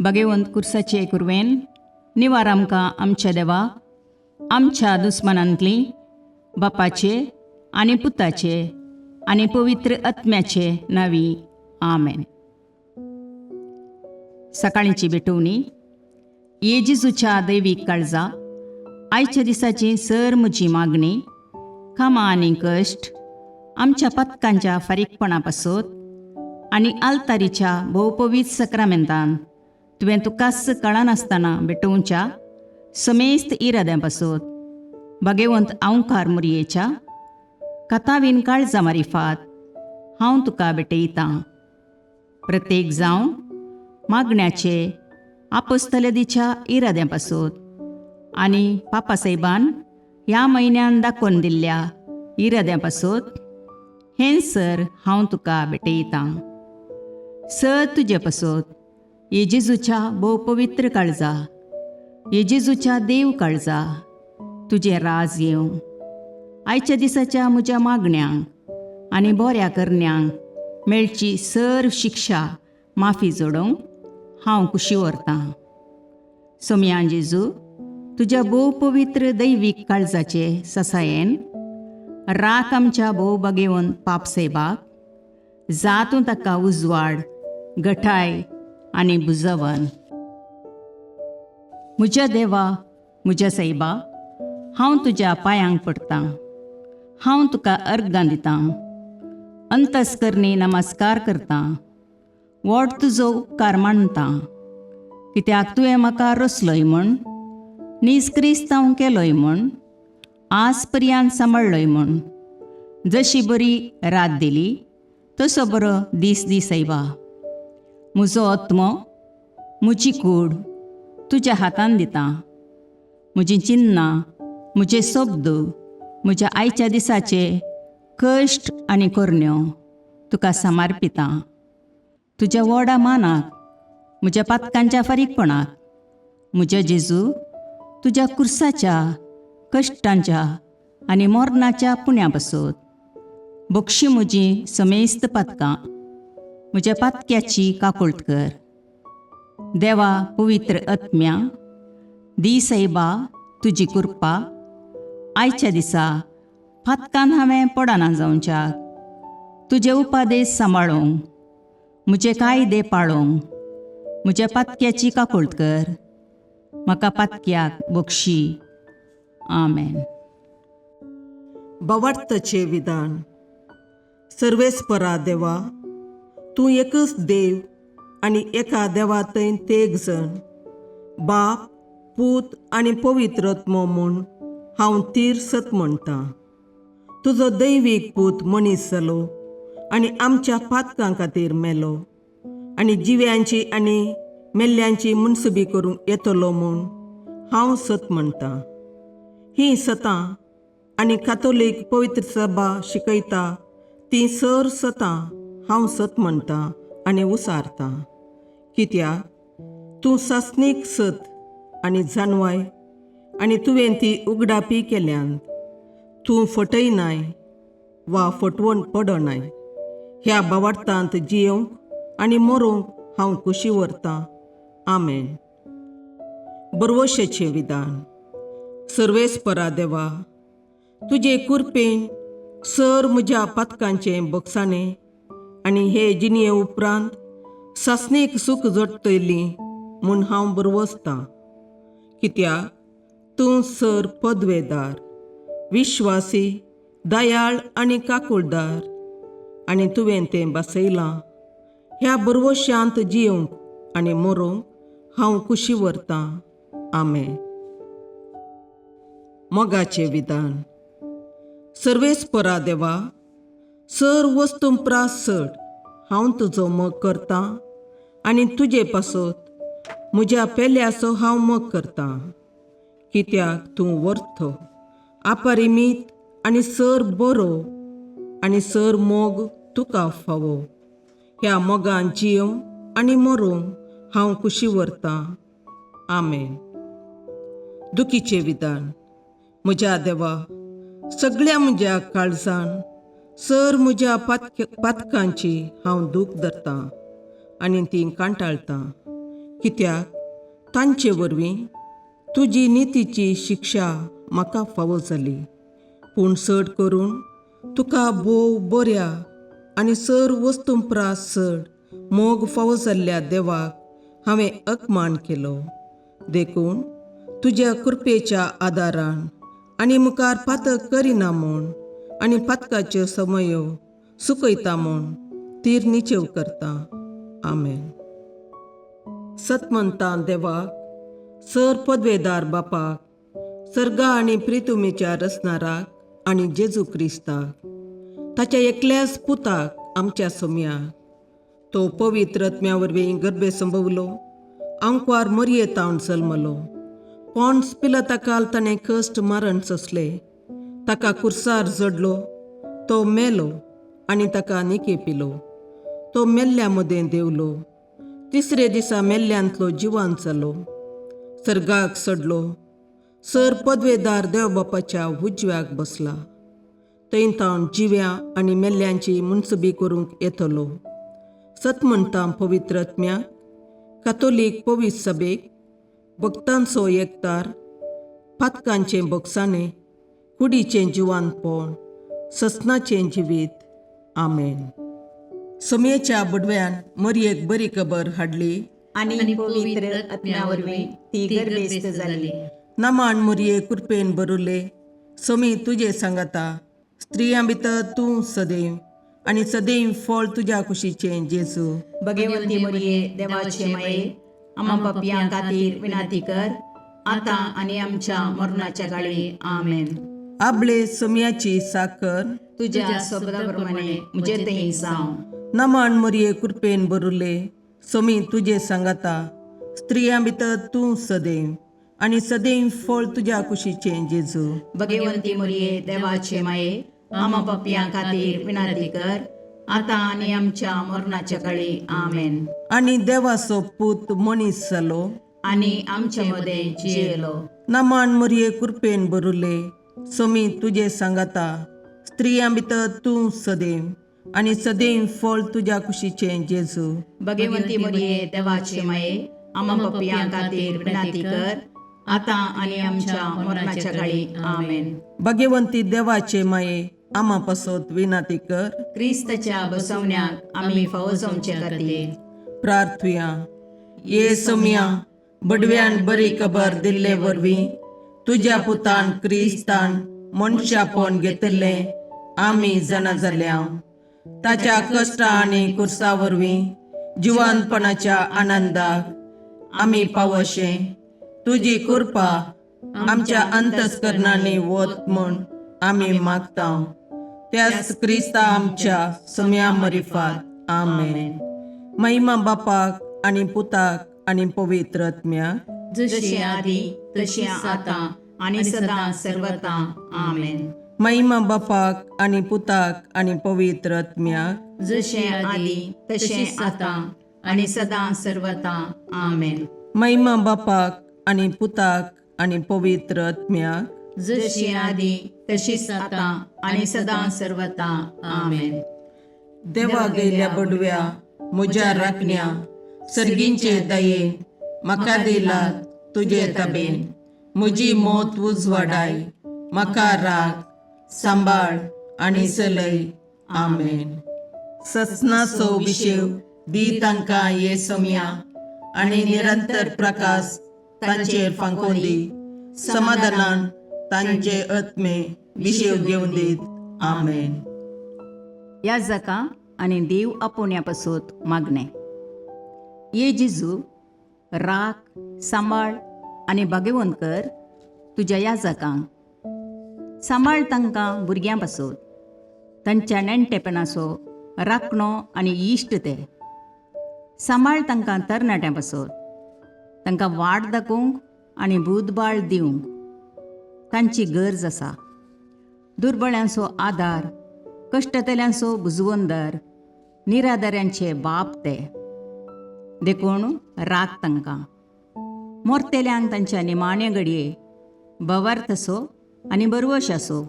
भगेवंत कुर्साचे कुरवेन निवार आमकां आमच्या देवा, आमच्या दुस्मानांतली बापाचे आनी पुताचे आनी पवित्र आत्म्याचे नावी, आमेन. सकाळीची भेटवणी. ये जेजूच्या दैवीक काळजा, आयच्या दिसाची सर म्हजी मागणी, कामां आनी कश्ट आमच्या पातकांच्या फारीकपणा पासत आनी आल्तारीच्या भोवपवीत सक्रामेंतान तुवें तुकाच कळनासतना भेटोवच्या समेस्त इराद्यां पासत भगेवंत आंवकार मुरयेच्या कथावीन काळजा मारिफात हांव तुका भेटयतां. प्रत्येक जावन मागण्याचे आपोस्तलदीच्या इराद्यां पासत आनी पापासाहेबान ह्या म्हयन्यान दाखोवन दिल्ल्या इराद्यां पासत हें सर हांव तुका भेटयतां. सर तुजे पासत ये जेजूच्या भोव पवित्र काळजा, ये जेजूच्या देव काळजा, तुजें राज येवं. आयच्या दिसाच्या म्हज्या मागण्यांक आनी बऱ्या करण्यांक मेळची सर शिक्षा माफी जोडोवंक हांव कुशी व्हरतां. सोमयान जेजू, तुज्या भोव पवित्र दैवीक काळजाचे ससायेन राख आमच्या भोव बगेवन पाप सेबाक, जातूं ताका उजवाड, गठाय आनी बुजवन. म्हज्या देवा, म्हज्या सायबा, हांव तुज्या पांयांक पडटां. हांव तुका अर्गां दितां, अंतस्करणी नमस्कार करतां, व्हड तुजो उपकार मानतां, कित्याक तुवें म्हाका रचलोय म्हूण, नीज क्रिस्तांव केलोय म्हूण, आज पर्यंत सांबाळ्ळोय म्हूण. जशी बरी रात दिली तसो बरो दीस दी सायबा. म्हजो आत्मो, म्हजी कूड तुज्या हातान दितां. म्हजीं चिन्नां, म्हजे शब्द, म्हज्या आयच्या दिसाचे कश्ट आनी करण्यो तुका समर्पितां. तुज्या व्हडा मानाक, म्हज्या पातकांच्या फारीकपणाक, म्हज्या जेजू, तुज्या कुर्साच्या कश्टांच्या आनी मरणाच्या पुण्या पासत बक्षी म्हजी समेस्त पातकां. म्हज्या पातक्याची काकुळट कर. देवा, पवित्र आत्म्या, दी सायबा तुजी कृपा आयच्या दिसा पातकान हांवें पडना जावच्याक, तुजे उपादेश सांबाळूंक, म्हजे कायदे पाळूंक. म्हज्या पातक्याची काकुळट कर. म्हाका पातक्याक बक्षी. आमेन. भावार्थाचें विधान. सर्वेस्परा देवा, तूं एकच देव आनी एका देवा थंय तेग जण, बाप, पूत आनी पवित्र आत्मो म्हूण हांव तीर सत म्हणटा. तुजो दैवीक पूत मनीस जालो आनी आमच्या पातकां खातीर मेलो आनी जिव्यांची आनी मेल्ल्यांची मुनसुबी करूंक येतलो म्हूण हांव सत म्हणटा. हीं सतां आनी कातोलीक पवित्र सभा शिकयता ती सर सतां हांव सत म्हणटा आनी उसारता, कित्याक तूं सासणीक सत आनी जाणवाय आनी तुवें ती उगडापी केल्यान. तूं फटयनाय वा फटवण पडनाय. ह्या भावार्थांत जियोवंक आनी मरोंक हांव कुशी व्हरतां. आमेन. बरवशेचें विधान. सर्वेस्परा देवा, तुजे कुरपेन सर म्हज्या पातकांचें बक्षाणें आनी हे जिणये उपरांत सासणीक सूख जोडटली म्हूण हांव बरवसतां, कित्याक तूं सर पदवेदार, विश्वासी, दयाळ आनी काकुळदार आनी तुवें तें बसयलां. ह्या बरवशांत जियोवंक आनी मरोंक हांव कुशी व्हरतां. आमेन. मोगाचें विधान. सर्वेस्परा देवा, सर वस्तू प्रास चड हांव तुजो मोग करतां आनी तुजे पासत म्हज्या पेल्याचो हांव मोग करतां, कित्याक तूं वर्थ, अपरिमीत आनी सर बरो आनी सर मोग तुका फावो. ह्या मोगान जियोवंक आनी मरोंक हांव कुशी व्हरतां. आमेन. दुखीचें विधान. म्हज्या देवा, सगळ्या म्हज्या काळजान सर म्हज्या पातकांची हांव दूख धरतां आनी ती कांटाळटां. कित्याक तांचे वरवीं तुजी नितीची शिक्षा म्हाका फावो जाली. पूण चड करून तुका भोव बऱ्या आनी सर वस्तूं प्रास चड मोग फावो जाल्ल्या देवाक हांवें अपमान केलो. देखून तुज्या कृपेच्या आदारान आनी मुखार पातक करिना म्हूण आनी पातकाच्यो समयो सुकयता म्हूण तीर निचेव करता. आमेन. सतमंतां देवाक, सर पदवेदार बापाक, सर्गा आनी प्रितुमेच्या रचणाराक आनी जेजू क्रिस्ताक, ताच्या एकल्याच पुताक आमच्या सोम्याक, तो पवित्र आत्म्या वरवीं गर्भे संभवलो, आंकवार मरयेतावन जल्मलो, पोंड्स पिलताकाल ताणें कश्ट मरण सोंसले, ताका कुर्सार जडलो, तो मेलो आनी ताका निके पिलो, तो मेल्ल्या मदें देंवलो, तिसरे दिसा मेल्ल्यांतलो जिवान जालो, सर्गाक चडलो, सर पदवेदार देव बापाच्या उजव्याक बसला, थंय तावन जिव्या आनी मेल्ल्यांची मुनसबी करूंक येतलो. सत म्हणटा पवित्र आत्म्याक, कातोलीक पवित्र सभेक, भक्तांचो एकतार, पातकांचें बोगसाणें, कुडीचें जिवानपण, ससनाचें जिवीत. आमेन. सोमयेच्या बुडव्यान मरयेक बरी खबर हाडली आनी पवित्र आत्म्या वरवीं ती गर्भेस्त जाली. नमान मुरये कृपेन बरुले, सोमी तुजे सांगाता, स्त्रियां भितर तूं सदैव आनी सदैव फळ तुज्या कुशीचें जेजू. भगवंती मरिये, देवाचे माये, आमा पापयां खातीर विनंती कर, आतां आनी आमच्या मरणाच्या काळी. आमेन. आबळे सोमयाची साकर तुज्या शब्दा प्रमाणे म्हजे थंय जावं. नमान मुरये कृपेन बरुले, सोमी तुजे सांगाता, स्त्रियां भितर तूं सदैव आनी सदैव फळ तुज्या कुशीचें जेजू. भगवंती मरिये, देवाचे माये, आमा पापयां खातीर विनंती कर, आतां आनी आमच्या मरणाच्या काळी. आमेन. आनी देवाचो पूत मनीस जालो आनी आमचे मदें जियेलो. नमान मुरये कृपेन बरुले, सोमी तुजे सांगाता, स्त्रियां भितर तूं सदैव आनी सदैव फळ तुज्या कुशीचें जेजू. भगवंती मरिये, देवाचे माये, आमा पापयां खातीर विनंती कर, आतां आनी आमच्या मरणाच्या काळी. आमेन. भगवंती देवाचे माये, आमा पासत विनंती कर. क्रिस्ताच्या बसवण्याक आमी फावो जावचे खातीर. प्रार्थुया. ये सोमया, बडव्यान बरी खबर दिल्ले वरवीं तुज्या पुतान क्रिस्तान मनशापण घेतिल्लें आमी जाणा जाल्या. ताच्या कश्टा आनी कुर्सा वरवीं जिवानपणाच्या आनंदाक आमी पावशे तुजी कृपा आमच्या अंतस्करणांनी वत म्हूण आमी मागता, त्याच क्रिस्ता आमच्या सम्या मरिफात. आमेन. महिमा बापाक आनी पुताक आनी पवित्र आत्म्याक, जशी आदी तशी आतां आनी सदां सर्वता. आमेन. महिमा बापाक आनी पुताक आनी पवित्र आत्म्याक, जशें आदी तशें आतां आनी सदां सर्वता. आमेन. महिमा बापाक आनी पुताक आनी पवित्र आत्म्याक, जशी आदी तशीच आतां आनी सदां सर्वता. आमेन. देवा गेल्या बडव्या म्हज्या राखण्या, सर्गींचे दयेन म्हाका दिला तुजे तबेन, म्हजी मोत उजवाडाय, म्हाका राख, सांबाळ आनी चलय. आमेन. ससनाचो विशेव दी तांकां ये सोम्या आनी निरंतर प्रकाश तांचेर फांकोवन दी, समाधानान तांचे आत्मे विशेव घेवन दीत. आमेन. ह्या जाका आनी देव आपोवण्या पासत मागणें. ये जेजू, राख, सांबाळ आनी भाग्यवंत कर तुज्या ह्या जाकांक. सांबाळ तांकां भुरग्यां पासत, तांच्या नेणटेपणाचो राखणो आनी इश्ट ते. सांबाळ तांकां तरणाट्यां पासत, तांकां वाट दाखोवंक आनी बुदबाळ दिवंक तांची गरज आसा. दुर्बळ्यांचो आदार, कश्टतल्यांचो बुजवंदर, निराधाऱ्यांचे बाप ते. देखून राख तांकां. मोरतेल्यांक तांच्या निमाण्या घडये भवार्थ आसो आनी बरवश आसो,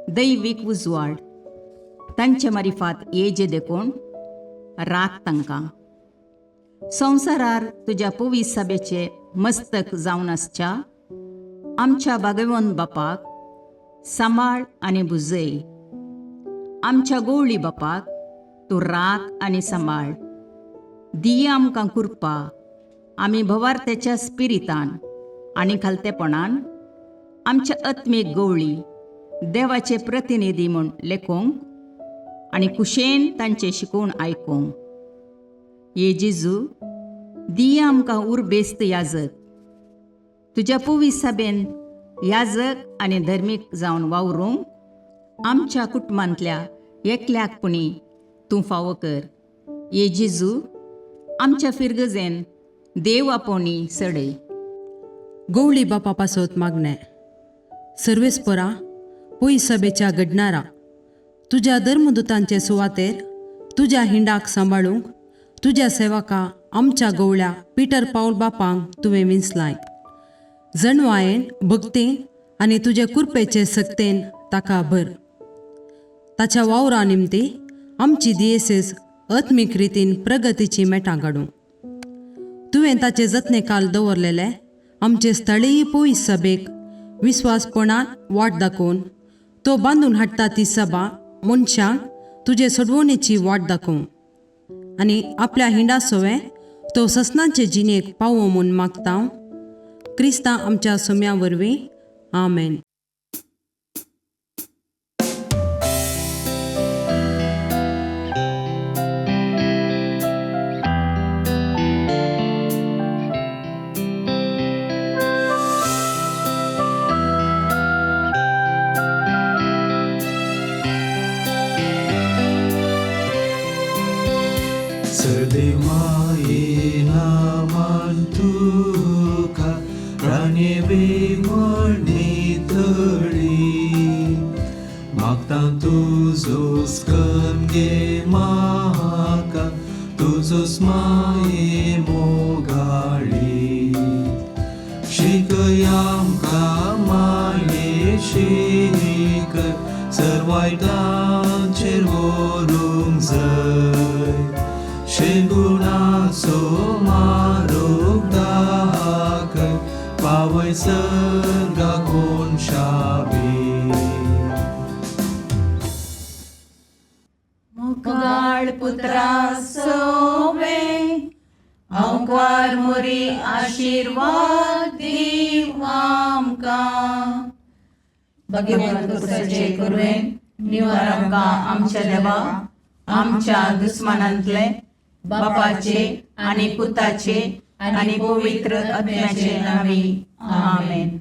दैवीक उजवाड तांचे मारिफात येजे, देखून राख तांकां. संवसारार तुज्या पवीस सभेचे मस्तक जावन आसच्या आमच्या भागवंत बापाक सांबाळ आनी भुजय. आमच्या गोवळी बापाक तूं राख आनी सांबाळ. दिया आमकां कृपा आमी भवार्थ्याच्या स्पिरितान आनी खालतेपणान आमच्या आत्मीक गवळी देवाचे प्रतिनिधी म्हूण लेखूंक आनी कुशेन तांचें शिकोवन आयकूंक. ये जेजू, दिया आमकां उर्बेस्त याजक, तुज्या पवीस सभेन याजक आनी धर्मीक जावन वावरूंक आमच्या कुटुंबांतल्या एकल्याक पुणी तूं फावो कर. ये जेजू, आमच्या फिरगजेन देव आपोवणी सडय. गवळी बापा पासत मागणें. सर्वेस्परा पय सभेच्या घडणारा तुज्या धर्मदुतांचे सुवातेर तुज्या हिंडाक सांबाळूंक तुज्या सेवका आमच्या गवळ्या पिटर पावल बापांक तुवें विंचलाय. जणवायेन भक्तीन आनी तुजे कुरपेचे सक्तेन ताका भर. ताच्या वावरा निमती आमची दियेसेस आत्मीक रितीन प्रगतीची मेटां काडूं. तुवें ताचे जतने काल दवरलेले आमचे स्थळीय पयस सभेक विस्वासपणान वाट दाखोवन तो बांदून हाडटा ती सभा मनशांक तुजे सोडवणेची वाट दाखोवं आनी आपल्या हिंडा सोवे तो ससनाचे जिणेक पावो म्हूण मागता क्रिस्ता आमच्या सोम्या वरवीं. आमेन. सर्देवाये नामान तुका राणे बेमणी तळी मागता तुजो स्कन गे म्हाका तुजो माये मोगाळी शिकय आमकां माये शिक सर्वायतांचेर व्हरूंक जाय शेगुणाचो मारूक दाखय पावय सर्गा कोनशाबी. मोगाळ पुत्रा सोवे अंकार मोरी आशिर्वाद दीव आमकां. भगवंत पुरुषाचे कुरवेन निवार आमकां आमच्या देवा आमच्या दुस्मानांतले बापाचे आनी पुताचे आनी पवित्र आत्म्याचे नावी. आमेन.